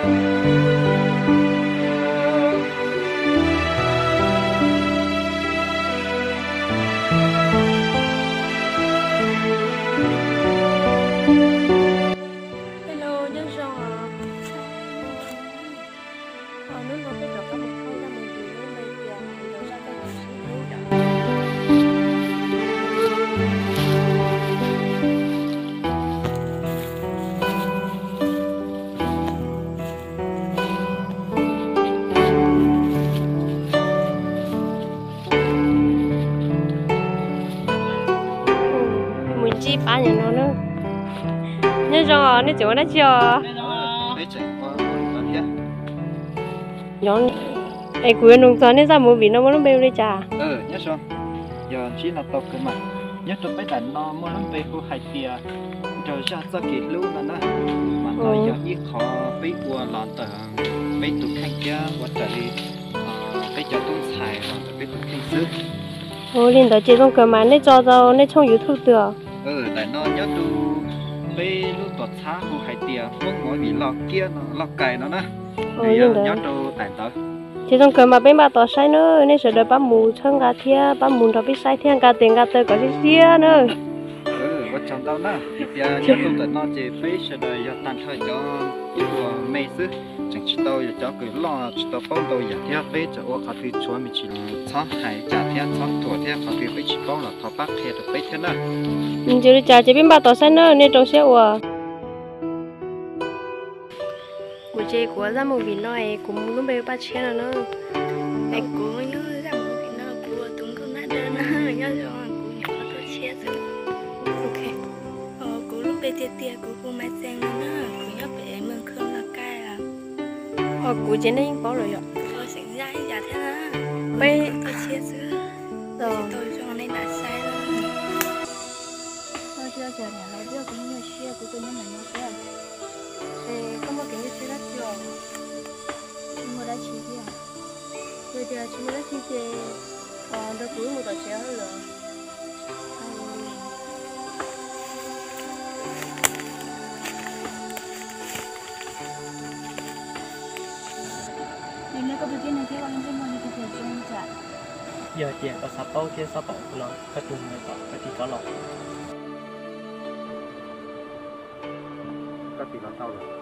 Hello, nyob zoo os. Hnub no peb rov qab mus thauj zaj movie lub npe tias Nrog Zaj Txoj Kev Hlub. Mus ntsib pab nyob no na. Nyob zoo, nej tseem ua dab tsi os? Es kuv yuav nug txog nej zaj movie no muaj lub npe ua li cas? Yog ntsib no tau kawg mas. Nyob rau peb daim no muaj lub npe hu hais tias Nrog Zaj Txoj Kev Hlub no na. Mas no yog ib qho peb ua los ntawm peb tus kheej thiab ua raws li peb cov tub ntxhais los ntawm peb tus kheej xwb. Ua li ntawd ces zoo kawg mas. Nej tso rau nej tshooj YouTube twg os? Daim no nyob rau peb lub tuam txhab hu hais tias Hmoob Movie Loj Kiab no, Loj Kais no na. Nws yog nyob rau daim ntawd. Ces zoo kawg mas peb npaj tos saib na, nej sawv daws pab mus txhawb nqa thiab pab mus nrog peb saib thiab nqa tes nqa taw kom siab siab na. Ua tsaug ntau na, tias nyob rau ntawm no ces peb sawv daws yog tag nrho cov tub uas me xwb, tseem tsis tau yog cov kws loj tsis tau paub ntau yam thiab, peb tseem ua qhov twg tshuav me ntsis txhob hais cas thiab txhob thuam thiab, qhov twg peb tsis paub los thov pab qhia rau peb thiab na. Ntshe li cas ces peb npaj tos saib na, nej rau siab ua. Kuv ces kuv zaj movie no es kuv mus lub npe Paj Tshiab no na. Es kuv nyob zaj movie no kuv ua tus nkauj nab dawb na, nyob zoo kuv nyuam qhuav tuaj tshiab xwb. Kuv lub npe tiag tiag kuv hu Maiv Xees no na, kuv nyob pem Mws Khwj Loj Kais. Kuv ces nej yeej paub lawm yom. Kuv xeem Yaj ib yam thiab na, peb tuaj tshiab xwb. Tsis tau zoo nej lam saib. Koj tsis tau niam lawv twb yog kuv nyuaj siab kuv tuaj nyob ntawm no thiab. Es koj muaj kev hlub siab dab tsi os? Tsis muaj dab tsi thiab. Yog tias tsis muaj dab tsi ces nrog kuv wb mus tom tsev lawm. Nim no koj tus tib neeg thiab koj lub ntsej muag nws tus tiag zoo li cas? Yog tias koj xav paub thiab xav pom kuv no, koj tus mus tom koj tiv rov los. Koj tiv los tau lawm.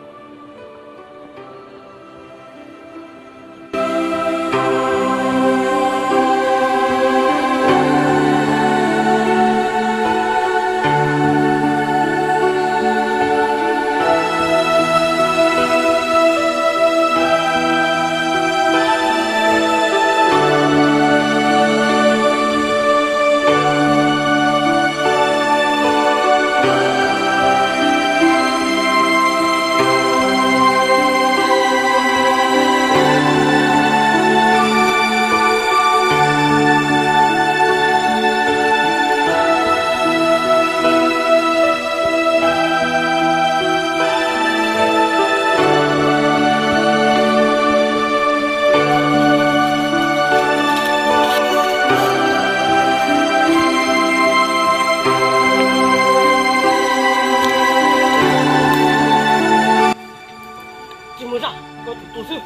Tsis muaj zaj, koj tus tu xwb.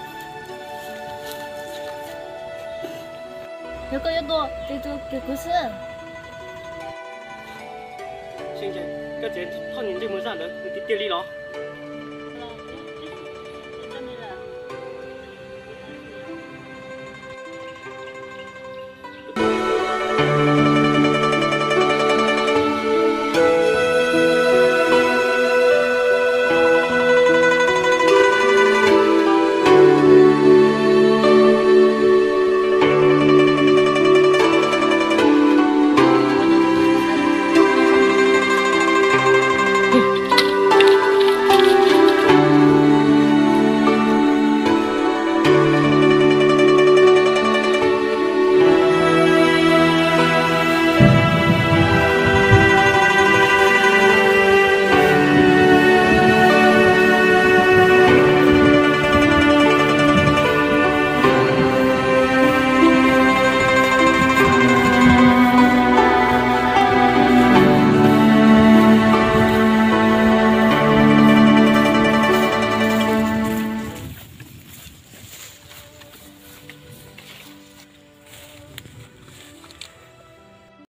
Yog koj yuav tua, tus tus kuv xwb. Koj tseem thoj niag ntsej muag zaj ntawd tiag tiag li los?